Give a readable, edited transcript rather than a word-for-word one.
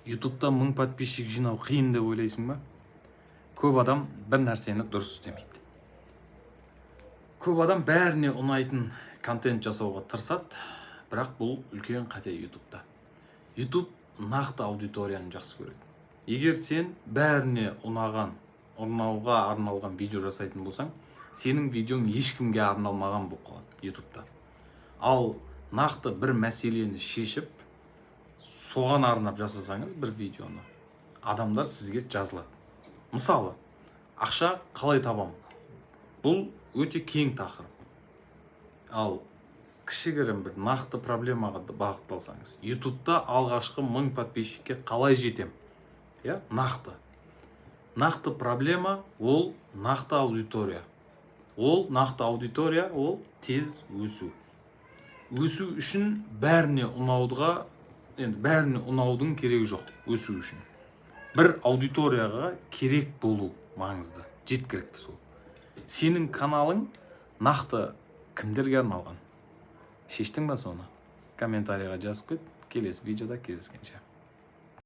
Ютубта 1000 подписчик жинау қиын деп ойлайсың ба? Көп адам бір нәрсені дұрыс істемейді. Көп адам бәріне ұнайтын контент жасауға тырысады, бірақ бұл үлкен қате Ютубта. Ютуб нақты аудиторияны жақсы көреді. Егер сен бәріне ұнаған, ұнауға арналған видео жасайтын болсаң, сенің видеоң ешкімге арналмаған болып қалады Ютубта. Ал нақты бір мәселені шешіп, соған арнап жасасаңыз бір видеоны, адамдар сізге жазылады. Мысалы, ақша қалай табам? Бұл өте кең тақырып. Ал кішігірім бір нақты проблемаға бағытталсаңыз, Ютубта алғашқы 1000 подписчикке қалай жетем, иә, нақты проблема, ол нақты аудитория, ол нақты аудитория, ол тез өсу. Өсу үшін бәріне ұнауға, енді бәріне ұнаудың керегі жоқ. Өсу үшін бір аудиторияға керек болу маңызды, жеткілікті сол. Сенің каналың нақты кімдерге арналған, шештің ба? Соны комментарийға жазып кет. Келесі видеода кездескенше.